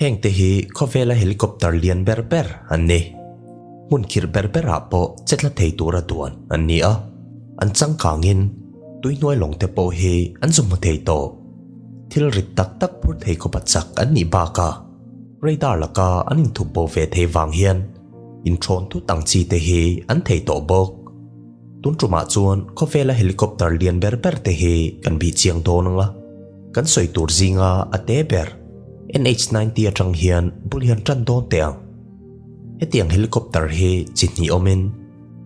Hengte hi khawvela helicopter lian ber ber an ni. Hmun khirh ber berah pawh che tla thei tura duan an ni a, an changkangin tuihnuai lawngte pawh hi an zu hmu thei tawh. Thil rit tak tak phur thei khawpa chak an nih bakah radar laka an inthup bo ve thei vang hian inṭhawn thut ang chi te hi an thei tawh bawk. Tun ṭumah chuan khawvela helicopter lian ber ber te hi kan bih chiang dawn ang a, kan sawi tur zinga a te ber NH90 aṭang hian bul hian ṭan dawn teh ang. Hetiang helicopter hi chi hnih awmin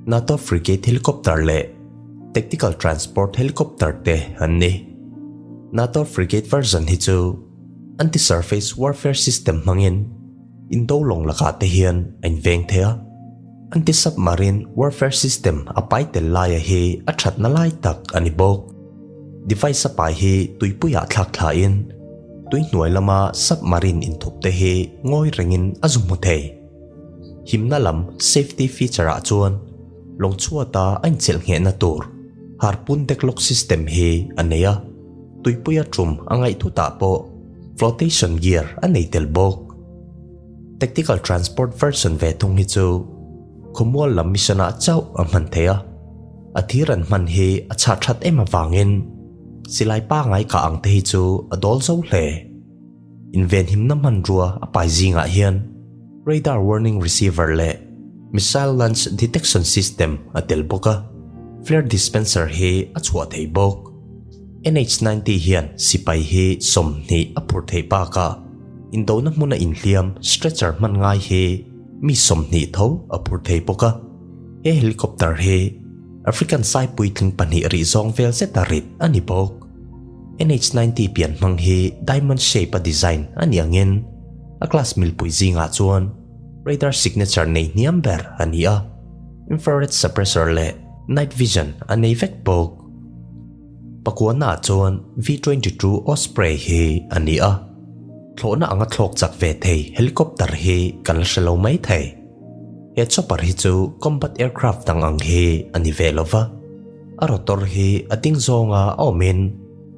NATO frigate helicopter leh tactical transport helicopter te an ni. NATO frigate version hi chu anti-surface warfare system hmangin indo lawng lakah te hian a inveng thei a. Anti-submarine warfare system a pai tel laia hi a thatna lai tak a ni bawk. Device a pai hi tuipuiah thlak thlain tui hnuai lama submarine inthup te hi ngawi rengin a zu hmu thei. Himna lam safety feature ah chuan lawng chhuata a inchelh nghehna tur harpoon decklock system hi a nei a, tuipuia tum a ngaih thutah pawh flotation gear a nei tel bawk. Tactical transport version ve thung hi chu khawmual lam mission ah chauh a hman thei a, a thir an hman hi a chhah that em avangin silai pangai kah ang te hi chu a dawl zo hle. Invenhimna hmanrua a pai zingah hian radar warning receiver leh missile launch detection system a tel bawk a, flare dispenser hi a chhuah thei bawk. NH90 hian sipai hi 20 a phur theih bakah indona hmuna inhliam stretcher hman ngai hi mi 20 tho a phur thei bawk a. He helicopter hi African sai puitling pahnih rih zawng vel zeta rit a ni bawk. NH90 pian hmang hi diamond shape a design a ni angin a class milpui zingah chuan radar signature nei hniam ber a ni a, infrared suppressor leh night vision a nei vek bawk. Pakuana chuan V-22 Osprey hi a ni a, thlawhna anga thlawk chak ve thei helicopter hi kan la hre lo mai thei. He chopper hi chu combat aircraft dang ang hi a ni ve lo va, a rotor hi a ding zawnga a awmin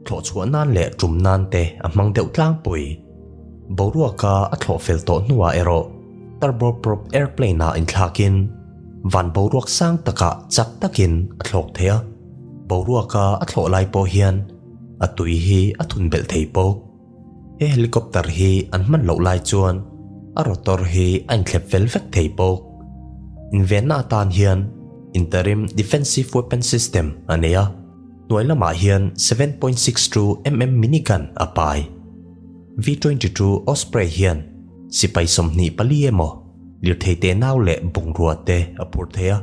thlawh chhuah nan leh tum nan te a hmang deuh tlangpui. Boruaka a thlawh fel tawh hnuah erawh turboprop airplane-ah inthlakin van boruak sang takah chak takin a thlawk thei a. Boruaka a thlawh lai pawh hian a tui hi a thun belh thei bawk. He helicopter hi an hman loh lai chuan a rotor hi a inthlep fel vek thei bawk. Invenna atan hian Interim Defensive Weapon System a nei a, hnuai lamah hian 7.62 mm minigun a pai. V-22 Osprey hian sipai 24 emaw lirthei te nau leh bungrua te a phur thei a.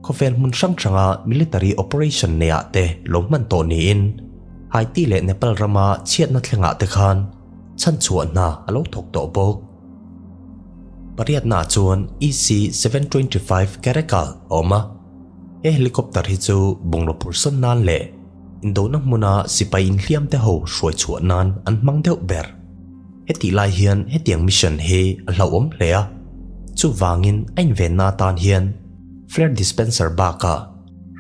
Khawvel hmun hrang hranga military operation neiah te lo hman tawh niin Haiti leh Nepal rama chhiatna thlengah te khan chhanchhuah hna a lo thawk tawh bawk. Pariatnaah chuan EC-725 Caracal a awm a, he helicopter hi chu bungraw phursawn nan leh indona hmuna sipai inhliam te ho hruai chhuah nan an hmang deuh ber. Hetih lai hian hetiang mission hi a hlauhawm hle a, chuvangin a invenna atan hian flare dispenser bakah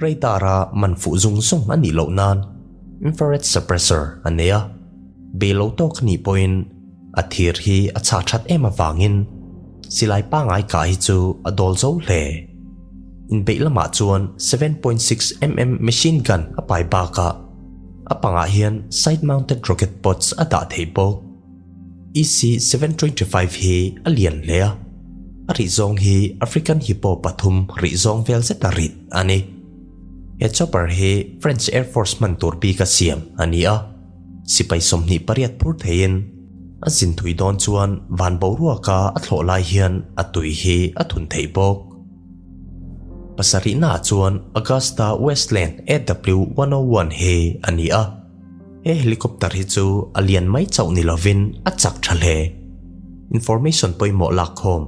radar-a man fuh zung zung a nih loh nan infrared suppressor a nei a, bei lo tawk a nih pawhin a thir hi a chhah that em avangin silai pangai kah hi chu a dawl zo hle. Inbeih lamah chuan 7.6 mm machine gun a pai bakah a pangah hian side mounted rocket pods a dah thei bawk. EC-725 hi a lian hle a, a rih zawng hi African Hippo pathum rih zawng vel zeta rit a ni. He chopper hi French Air Force hman tur bika siam a ni a, sipai 28 phur theiin a zin thui dawn chuan van boruaka a thlawh lai hian a tui hi a thun thei bawk. Pasarihnaah chuan Agusta Westland AW101 hi a ni a, he helicopter hi chu a lian mai chauh ni lovin a chak tha hle. Information pawimawh lakkhawm,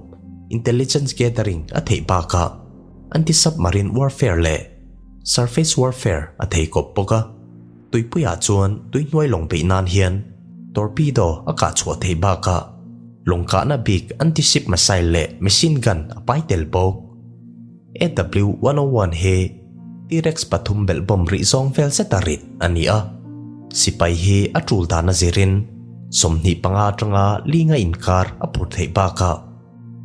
intelligence gathering, a theih bakah anti-submarine warfare leh surface warfare a thei kawp bawk a. Tuipuiah chuan tui hnuai lawng beih nan hian torpedo a kah chhuah theih bakah lawng kahna bik anti-ship missile leh machine gun a pai tel bawk. AW-101 hi T-Rex pathum belh bomb rih zawng vel zeta rit a ni a, sipai hi a tul dan a zirin 25 atanga linga inkar a phur theih bakah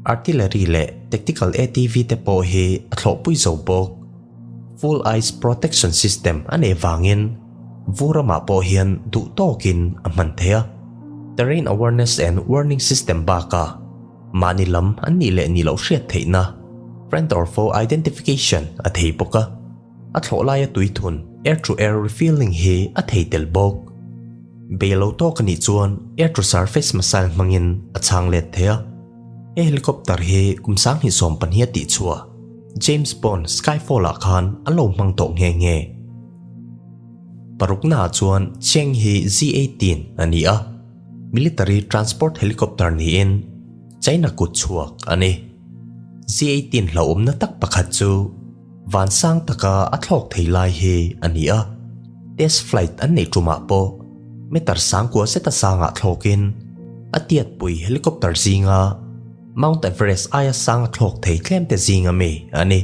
artillery leh tactical ATV te pawh hi a thlawhpui zo bawk. Full ice protection system a nei vangin vur ramah pawh hian duh tawkin a hman thei a. Terrain awareness and warning system bakah mahni lam an nih leh nih loh hriat theihna friend or foe identification a thei bawk a. A thlawh laia tui thun air to air refilling hi a thei tel bawk. Bei lo tawk a nih chuan air to surface missile hmangin a chhang let thei a. He helicopter hi kum 2020 a tihchhuah James Bond Skyfall ah khan an lo hmang tawh nghe nghe. Paruknaah chuan Cheng hi Z-18 a ni a, military transport helicopter niin China kut chhuak a ni. Z-18 hlauhawmna tak pakhat chu Vansang taka a thlawk thei lai hi a ni a, test flight an neih tumah pawh meter sangkua zeta sangah thlawkin a tiatpui helicopter zinga Mount Everest aia sang a thlawk thei tlemte zinga mi a ni.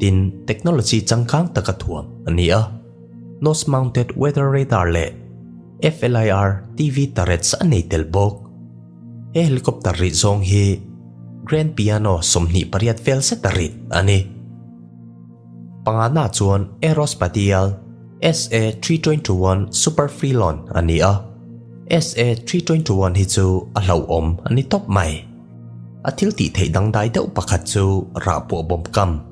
Tin, technology changkang taka thuam a ni a, nose mounted weather radar leh FLIR TV turrets a nei tel bawk. He helicopter rih zawng hi Grand Piano 28 vel zet a rit a ni. Pangana chuan Aerospatiale SA-321 Super Frelon a ni a. SA-321 hi chu a hlauhawm a ni tawp mai. A thil tih theih dangdai deuh pakhat chu rahpuah bomb kam,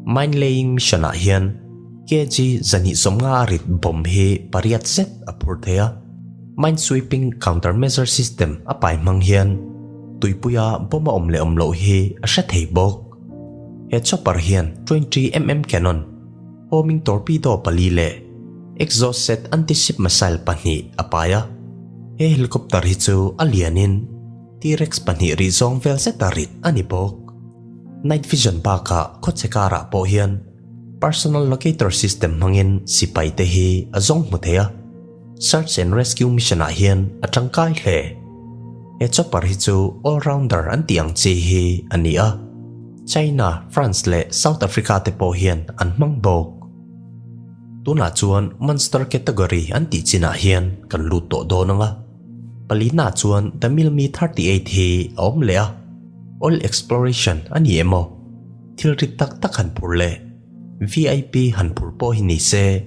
mine laying mission ah hian kg 250 a rit bomb hi pariat zet a phur thei a. Mine sweeping countermeasure system a pai hmang hian tuipuia bomb a awm leh awm loh hi a hre thei bawk. He chopper hian 20mm cannon, homing torpedo pali leh Exocet anti-ship missile pahnih a pai a. He helicopter hi chu a lianin T-Rex pahnih rih zawng vel zeta rit a ni bawk. Night vision bakah khawchhe karah pawh hian personal locator system hmangin sipai te hi a zawng hmu thei a. Search and Rescue Mission ah hian a tangkai hle. He chopper hi chu all rounder an tih ang chi hi a ni a, China, France leh South Africa te pawh hian an hmang bawk. Tunah chuan Monster category an tih chinah hian kan lut tawh dawn ang a. Palina chuan The Mil Mi 38 hi a awm leh a, oil exploration a ni em aw? Thil rit tak tak han phur leh VIP han phur pawh hi ni se,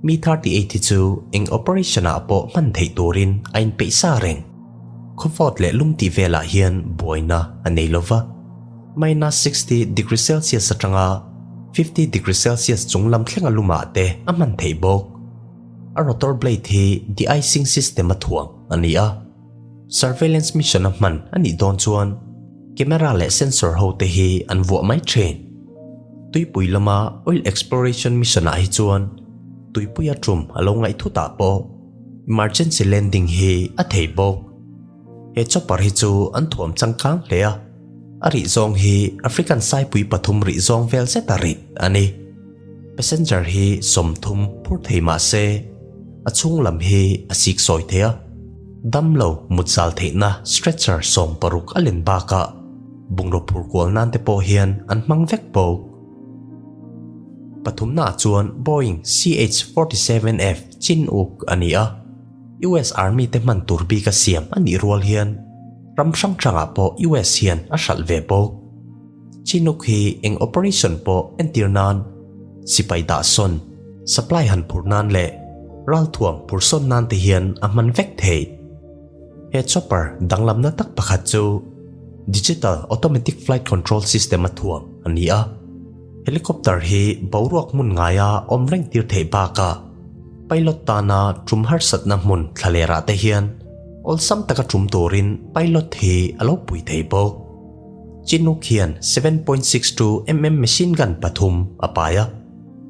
Mi 38 hi chu eng operation ah pawh hman theih turin a inpeih sa reng. Khawvawt leh lum tih velah hian buaina a nei lova. Minus 60 degree Celsius atanga 50 degree Celsius chung lam thlenga lumah te a hman theih bawk. A rotor blade hi de-icing system a thuam a ni a. Surveillance mission a hman a nih dawn chuan camera leh sensor ho te hi an vuah mai thin. Tuipui lama oil exploration mission ah hi chuan tuipuia tum a lo ngaih thut ah pawh emergency landing hi a thei bawk. He chopper hi chu an thuam changkang hle a, a rih zawng hi African saipui pathum rih zawng vel zet a rit a ni. Passenger hi 30 phur thei mah se a chhung lam hi a sik sawi thei a, damlo mut zal theihna stretcher 60 a len bakah bungraw phur kual nan te pawh hian an hmang vek bawk. Pathumnaah chuan Boeing CH-47F Chinook a ni a, US Army te hman tur bika siam a nih rual hian ram hrang hrangah pawh US hian a hralh ve bawk. Chinook hi eng operation pawh entir nan, sipai dah sawn, supply han phur nan leh ralthuam phur sawn nan te hian a hman vek thei. He chopper danglamna tak pakhat chu digital automatic flight control system a thuam a ni a. Helicopter hi boruak hmun ngaia awm reng tir theih bakah pilot tana tum harsatna hmun thlalerah te hian awlsam taka tum turin pilot hi a lo pui thei bawk. Chinook hian 7.62 mm machine gun pathum a pai a,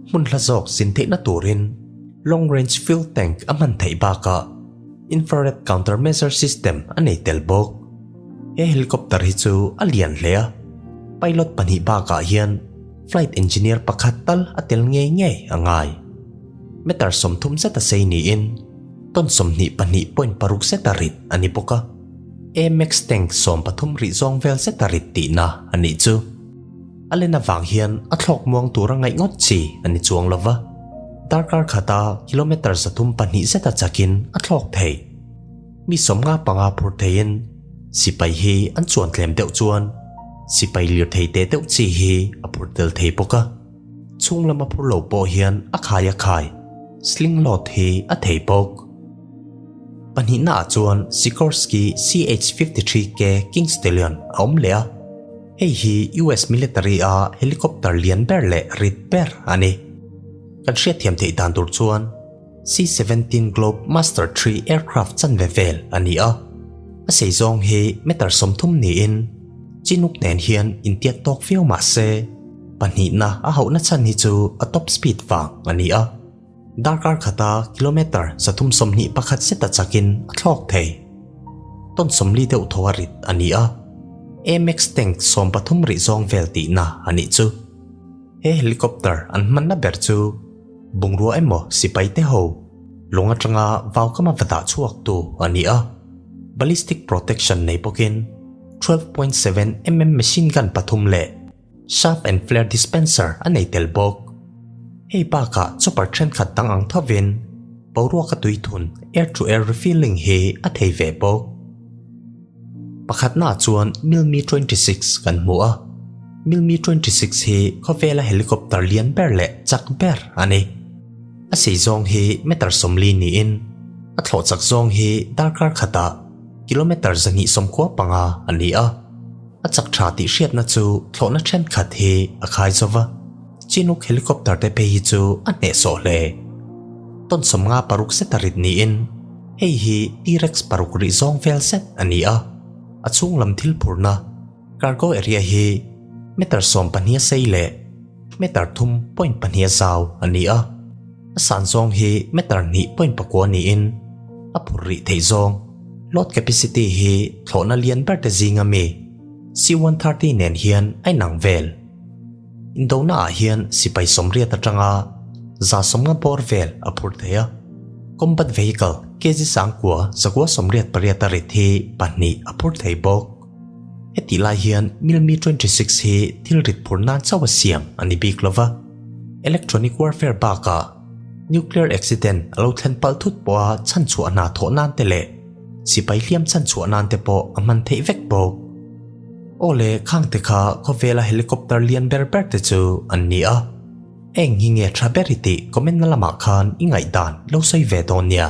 hmun hla zawk zin theihna turin long range fuel tank a hman theih bakah infrared countermeasure system a nei tel bawk. He helicopter hi chu a lian hle a, pilot pahnih bakah hian flight engineer pakhat tal a tel ngei ngei a ngai. Meter 30 zeta sei niin ton 22.6 zeta rit a ni bawk a. Amex tank 13 rih zawng vel zeta rit tihna a nih chu. A len avang hian a thlawk muang tura ngaih ngawt chi a ni chuang lova. Darkar khata kilometer 302 zeta chakin a thlawk thei. Mi 55 phur theiin sipai hi an chuan tlem deuh chuan sipai lirthei te deuh chi hi a phur tel thei bawk a. Chhung lama phur lo pawh hian a khai a khai, sling load, hi a thei bawk. Pahnihnaah chuan Sikorsky CH-53K King Stallion a awm leh a. Hei hi US military a helicopter lian ber leh rit ber a ni. Kan hriatthiam theih dan tur chuan C-17 Globe Master Three aircraft chanve vel a ni a. A sei zawng hi meter 30 niin Chinook nen hian intiat tawk viau mah se pahnihna a hauhna chhan hi chu a top speed vang a ni a. Darkar khata kilometer 321 zeta chakin a thlawk thei. Ton 40 deuh tho a rit a ni a. AMX tank 13 rih zawng vel tihna a nih chu. He helicopter an hmanna ber chu bungrua emaw sipai te ho lung atanga vaukama va dah chhuak tu a ni a. Ballistic protection nei bawkin 12.7 mm machine gun pathum leh Shaft and flare dispenser a nei tel bawk. Hei bakah chopper thenkhat dang ang thovin boruaka tui thun air to air refilling hi a thei ve bawk. Pakhatnaah chuan Mil Mi-26 kan hmu a. Mil Mi-26 hi khawvela helicopter lian ber leh chak ber a ni. A sei zawng hi meter 40 niin a thlawh chak zawng hi darkar khatah kilometer 295 a ni a. A chak tha tih hriatna chu thlawhna thenkhat hi a khai zo va, Chinook helicopter te phei hi chu a hnehsawh hle. Ton 56 zet a rit niin hei hi T-Rex paruk rih zawng vel zet a ni a, a chhung lam thil phurna, cargo area, hi meter 12 a sei leh meter 3.2 a zau a ni a, a san zawng hi meter 2.9 niin a phur rih theih zawng. Load capacity hi thlawhna lian ber te zinga mi C-130 nen hian a inang vel. Indona ah hian sipai 80 atanga 150 bawr vel a phur thei a. Combat vehicle kg 9988 a rit hi pahnih a phur thei bawk. Hetih lai hian Mil Mi-26 hi thil rit phur nan chauh a siam a ni bik lova. Electronic warfare bakah Nuclear accident a lo thlen palh thut pawha chhanchhuah hna thawh nan te leh sipai hliam chhanchhuah nan te pawh a hman theih vek bawk. Aw le khang te kha khawvela helicopter lian ber ber te chu an ni a. Eng hi nge tha ber i tih comment na lamah khan i ngaihdan lo sawi ve dawn nia.